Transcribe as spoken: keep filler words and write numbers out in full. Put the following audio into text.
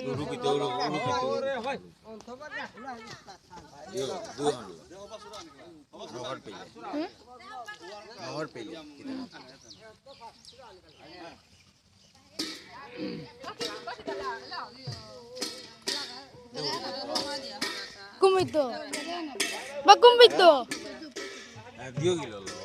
Urupito, uru-, urupito. Yo, duhan. Nohor pele. Nohor pele. Kumito. Ba kumito. Ah, dio kilo.